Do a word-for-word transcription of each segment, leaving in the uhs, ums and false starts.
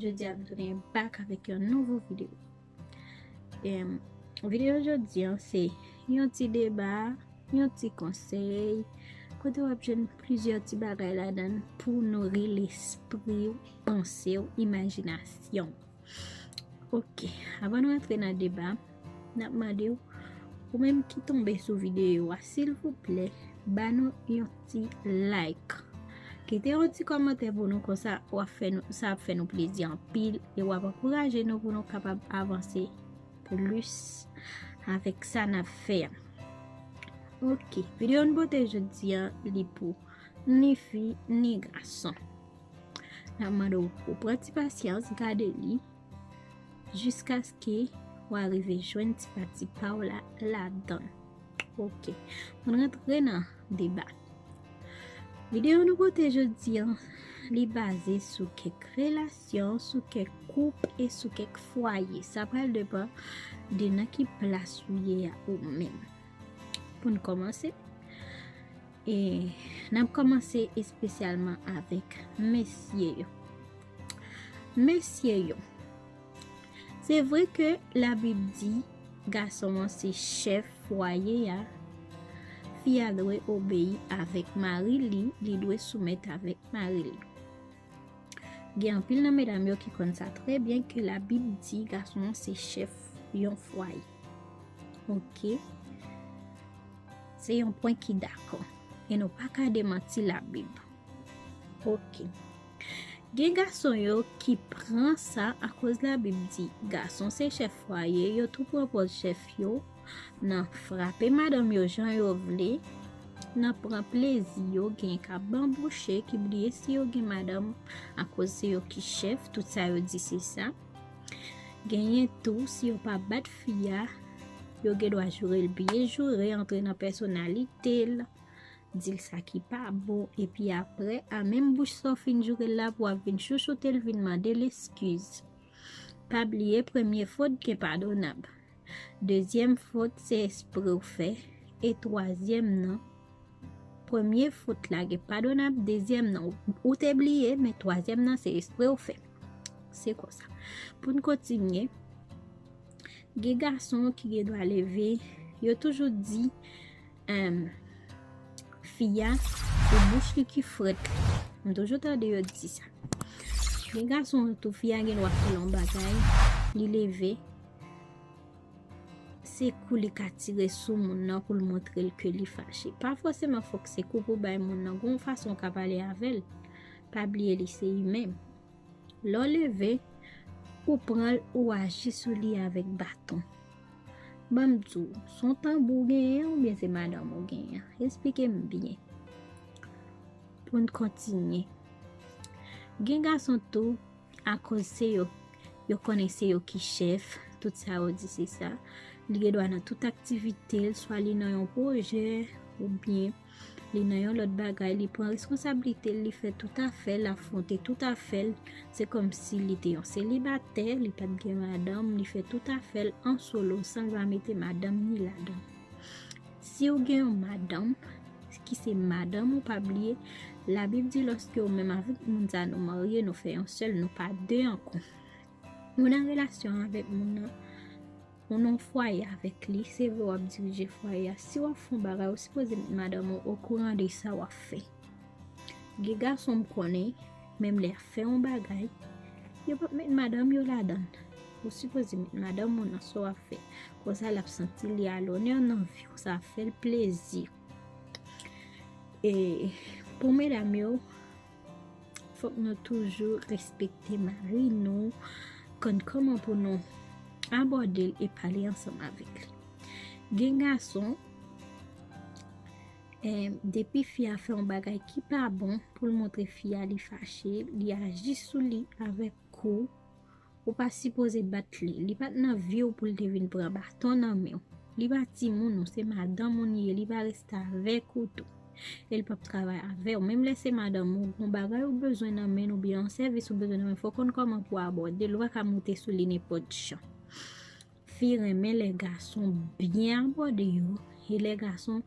Jodi a m tounen back avèk yon nouvo videyo. Em, videyo jodi an se yon ti deba, yon ti konsèy, kote w ap jwenn plizyè ti bagay ladan l pou nouri lespri w, panse w, imajinasyon w. Ok, avan nou antre nan deba, n ap mande w, ou menm ki tonbe sou videyo a, silvouplè, ba nou yon ti like. Kite yon ti kòmantè pou nou, konsa w ap fè nou, sa ap fè nou plezi anpil e w ap ankouraje nou pou nou kapab avanse plis avèk sa n ap fè a. Ok, videyo n pote jodi a, li pou ni fi ni gason. N ap mande w pou pran ti pasyans, gade li, jiskaske w a rive jwenn ti pati pa w la ladan l. Ok, pou n rantre nan deba. Videyo nou pote jodi an, li baze sou kèk relasyon, sou kèk koup e sou kèk fwaye. Sa pral depann de nan ki plas ou ye a ou menm. Pou n kòmanse, e n ap kòmanse espesyalman avèk mesye yo. Mesye yo, se vre ke Labib di gason an se chèf fwaye a, fi a dwe obeyi avèk mari li, li dwe soumèt avèk mari li. Gen anpil nan medam yo ki konn sa trè byen ke Labib di gason an se chèf yon fwaye. Ok? Se yon pwen ki dakò. E nou pa ka demanti Labib. Ok. Gen gason yo ki pran sa akoz Labib di gason se chèf fwaye, yo tou pran pòz chèf yo, nan frape madanm yo jan yo vle, nan pran plezi yo, gen k ap banbouche, ki bliye si yo gen madanm akoz se yo ki chèf, tout sa yo di se sa. Genyen tou, si yo pa bat fi a, yo gen dwa joure l byen joure, antre nan pèsonalite l, di l sa ki pa bon, epi apre, a menm bouch sa w fin joure l la, pou w ap vin chouchoute l, vin mande l eskiz. Pa bliye, premye fot gen padonab. Dezyèm fot se espre w fè. E twazyèm nan, premye fot la gen padonab, dezyèm nan, ou, ou te bliye, men twazyèm nan se espre w fè. Se konsa. Pou n kontinye, gen gason ki gen dwa leve, yo toujou di, em, fi a, se bouch li ki frèt. M toujou tande yo di sa. Gen gason tou, fi a gen dwa fè l yon bagay, li leve, se kou li ka tire sou moun nan pou l montre l ke li fache. Pa fòseman fòk se kou pou bay moun nan, gen yon fason w ka pale avè l. Pa bliye li se imen. Lè w leve, ou pran l, ou aji sou li avèk baton. Ban m di w, se yon tanbou w genyen oubyen se madanm ou genyen? Esplike m byen. Pou n kontinye. Gen gason tou, akoz se yo, yo konnen se yo ki chèf, tout sa yo di se sa. Li gen dwa nan tout aktivite l, swa li nan yon pwojè, oubyen li nan yon lòt bagay, li pran reskonsablite l, li fè tout afè l, afwonte tout afè l. Se kòmsi li te yon selibatè, li pa t gen madanm, li fè tout afè l an solo, san l pa mete madanm ni ladan. Si w gen yon madanm, ki se madanm ou, pa bliye, Labib di lòske ou menm avèk moun sa nou marye, nou fè yon sèl, nou pa de ankò. Ou nan relasyon avèk moun nan, ou nan fwaye avèk li, se vre w ap dirije fwaye a. Si w ap fè yon bagay, ou sipoze met madanm ou okouran de sa w ap fè. Gen gason m konnen, menm lè y ap fè yon bagay, yo p ap met madanm yo ladan l. Ou sipoze met madanm ou nan sa w ap fè. Konsa, l ap santi li alonè nan vi w, sa ap fè l plezi. E pou medam yo, fòk nou toujou respekte mari nou, konn kòman pou nou abòde l e pale ansanm avèk li. Gen gason, em, depi fi a fè yon bagay ki pa bon, pou l montre fi a li fache, li aji sou li avèk kou. Ou pa sipoze bat li. Li pa t nan vi w pou l te vin pran baton nan men w. Li pa timoun ou, se madanm ou li ye, li pa reste avèk ou tou. E l p ap travay avè w. Menm lè se madanm ou, gon bagay ou bezwen nan men l oubyen yon sèvis ou bezwen nan men l, fò w konn kòman pou w abòde l. Ou pa ka moute sou li nenpòt jan. Fi renmen lè gason byen abòde yo, e lè gason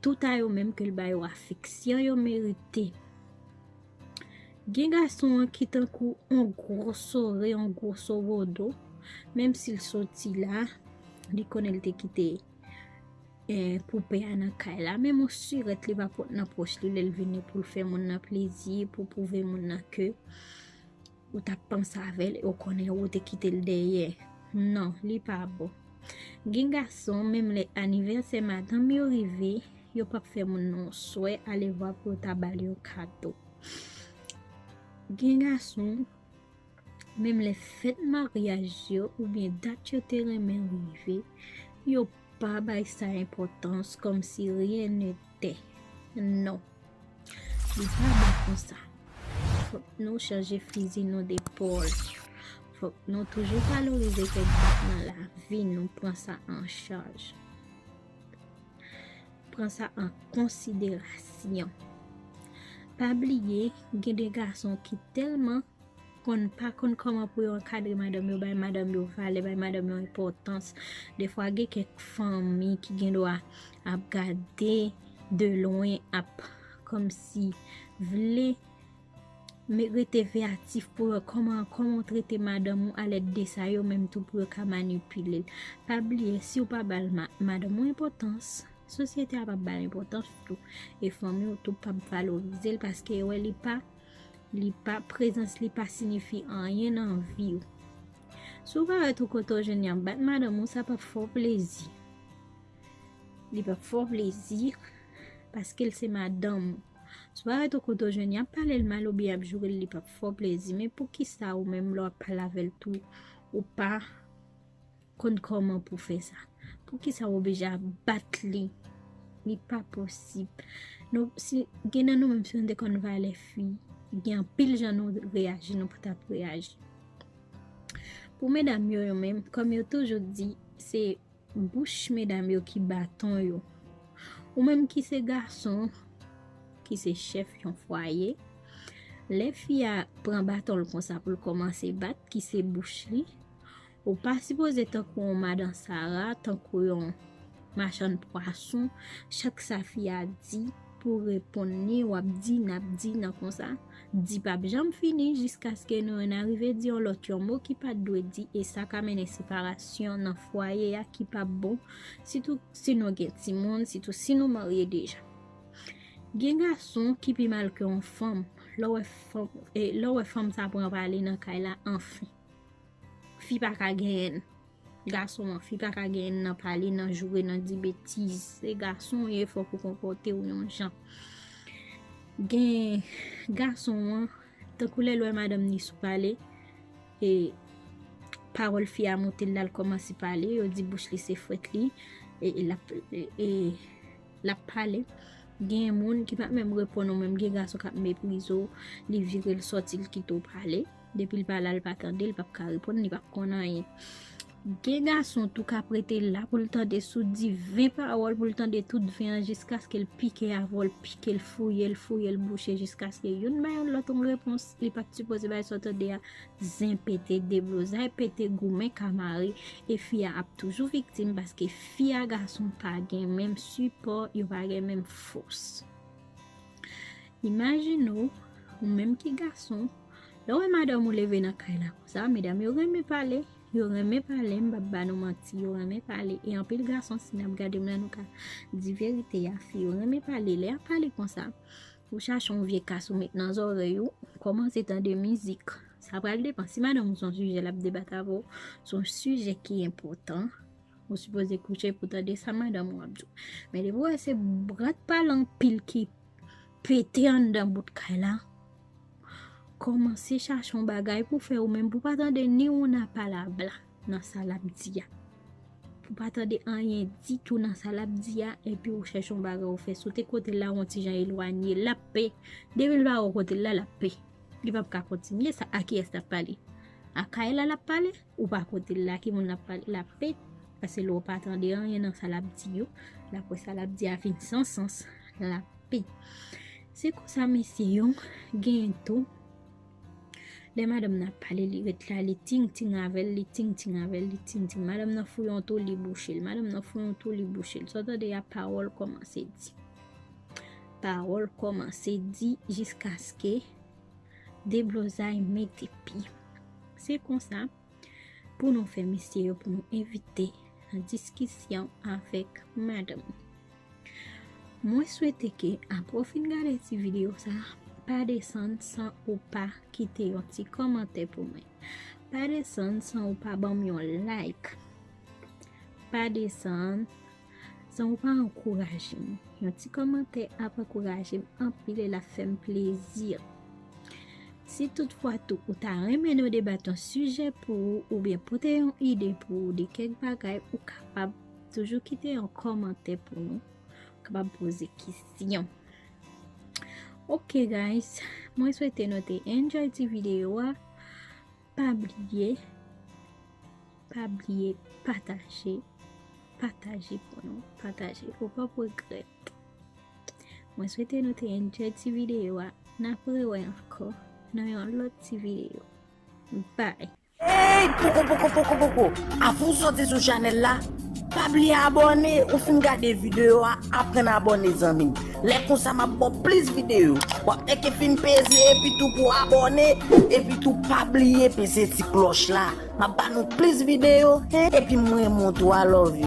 tout a yo menm ke l ba yo afeksyon yo merite. Gen gason an ki tankou on gwo sore, on gwo sowodo. Menm si l soti la, li konnen l te kite eh, poupe a nan kay la. Men yon sirèt li pa pot nan pòch li lè l vini pou l fè moun nan plezi, pou pwouve moun nan ke ou t ap panse avè l e ou konnen ou te kite l dèyè. Non, li pa bon. Gen gason, menm lè anivèsè madanm yo rive, yo p ap fè moun nan yon swè alevwa pou yo ta ba l yon kado. Gen gason, menm lè fèt maryaj yo oubyen dat yo te renmen rive, yo pa bay sa enpòtans kòmsi ryen nete. Non. Li pa bon konsa. Fòk nou chanje fizi nou depòl. Fòk nou toujou valorize kèk bout nan lavi nou, pran sa an chaj. Pran sa an konsiderasyon. Pa bliye, gen de gason ki tèlman konn pa konn kòman pou yo ankadre madanm yo, bay madanm yo valè, bay madanm yo enpòtans. Defwa gen kèk fanmi ki gen dwa ap gade de lwen, ap kòmsi vle men rete veyatif pou yo kòman kòman w trete madanm ou, alèd de sa yo menm tou pou yo ka manipile l. Pa bliye, si w pa ba l ma- madanm ou enpòtans, sosyete a p ap ba l enpòtans tou. E fanmi w tou p ap valorize l paske yo wè li pa li pa, prezans li pa siyifi anyen nan vi w. Si w pa wè tou kote w jwenn li ap bat madanm ou, sa p ap fè w plezi. Li p ap fè w plezi paske l se madanm ou. Si w pa wè tou kote w jwenn li ap pale l mal oubyen ap joure l, li p ap fè w plezi. Men poukisa ou menm lè w ap pale avè l tou, ou pa konn kòman pou fè sa? Poukisa w oblije ap bat li? Li pa posib. Nou, si, gen nan nou menm, si nou te konn valè fi, gen anpil jan nou reyaji, nou pa t ap reyaji. Pou medam yo, yo menm, kòm yo toujou di, se bouch medam yo ki baton yo. Ou menm ki se gason, ki se chèf yon fwaye, lè fi a pran baton l konsa pou l kòmanse bat, ki se bouch li, ou pa sipoze tankou yon madan Sara, tankou yon machann pwason, chak sa fi a di pou reponn li, w ap di, n ap di nan konsa. Di p ap janm fini jiskaske nou youn arive di yon lòt yon mo ki pa t dwe di, e sa ka mennen separasyon nan fwaye a ki p ap bon, sitou si nou gen timoun, sitou si nou marye deja. Gen gason ki pi mal ke yon fanm. Lè w wè fanm, e, lè w wè fanm sa pran pale nan kay la, anfen. Fi pa ka genyen l. Gason an, fi pa ka genyen l nan pale, nan joure, nan di betiz. Se gason w ye, fòk ou konpòte w yon jan. Gen gason an, tankou lè l wè madanm ni sou pale, e pawòl fi a monte l la, l kòmanse pale, yo di bouch li se frèt li, e, e l ap, e, e l ap pale. Gen moun ki p ap menm reponn ou menm, gen gason k ap meprize w, li vire l sòti, l kite w pale. Depi l pa la, l pa tande, l p ap ka reponn, li p ap konn anyen. Gen gason tou k ap rete la pou l tande sou di ven pawòl, pou l tande tout ven an jiskaske l pike avè w, l pike l, fouye l, fouye l bouche jiskaske youn bay yon lòt yon repons li pa t sipoze bay, sa w tande a, zen pete, deblozay pete, goumen ka mare, e fi a ap toujou viktim paske fi a gason pa gen menm sipò, yo pa gen menm fòs. Imajine w, ou menm ki gason, lè w wè madanm ou leve nan kay la konsa, medam yo renmen pale, yo renmen pale, m p ap ba nou manti, yo renmen pale. E anpil gason, si n ap gade m la, nou ka di verite a, fi yo renmen pale. Lè y ap pale konsa, ou chache yon vye kas ou met nan zòrèy ou, ou kòmanse tande mizik. Sa pral depann. Si madanm ou se yon sijè l ap debat avè w, se yon sijè ki enpòtan, ou sipoze kouche pou tande sa madanm ou ap di w. Men depi w wè se brat pale anpil ki pete anndan bout kay la, kòmanse chache yon bagay pou fè ou menm pou pa tande ni yon apalabla nan sa l ap di a. Pou pa tande anyen ditou nan sa l ap di a, epi ou chèche yon bagay ou fè. Si w te kote l la, yon ti jan elwanye, l ap pè. Depi l pa wè w kote l la, l ap pè. Li p ap ka kontinye, sa, a kiyès l ap pale? A kay la l ap pale? Ou pa kote l la, ki moun l ap pale? L ap pè. Paske lè w pa tande anyen nan sa l ap di yo, l ap wè sa l ap di a vin san sans, l ap pè. Se konsa mesye yo genyen tou. Lè madanm nan ap pale, li ret la, li ting ting avè l, li ting ting avè l, li ting ting. Madanm nan fouye yon tou, li bouche l. Madanm nan fouye yon tou, li bouche l. Sa w tande a, pawòl kòmanse di. Pawòl kòmanse di jiskaske deblozay mete pye. Se konsa pou nou fè mesye yo, pou nou evite diskisyon avèk madanm. Mwen swete ke apre w fin gade ti videyo sa, pa desann san ou pa kite yon ti kòmantè pou mwen. Pa desann san ou pa ban m yon like. Pa desann san ou pa ankouraje m. Yon ti kòmantè ap ankouraje m anpil e l ap fè m plezi. Si toutfwa tou ou ta renmen nou debat yon sijè pou ou oubyen pote yon ide pou ou de kèk bagay, ou kapab toujou kite yon kòmantè pou nou. Ou kapab poze kesyon. Ok guys, mwen swete nou te enjoy ti videyo a. Pa bliye, pa bliye pataje, pataje pou nou, pataje, ou p ap regrèt. Mwen swete nou te enjoy ti videyo a. N ap rewè ankò nan yon lòt ti videyo. Bye. Hey, poko, poko, poko, poko. Avan w sòti sou chanèl la, pa bliye abòne. Ou fin gade videyo a, aprann abòne, zanmi m. Lè konsa, m ap ba w plis videyo. W ap nèke fin peze, epi tou pou abòne, epi tou pa bliye peze ti klòch la. M ap ba nou plis videyo, hen, epi m renmen w tou, I love you.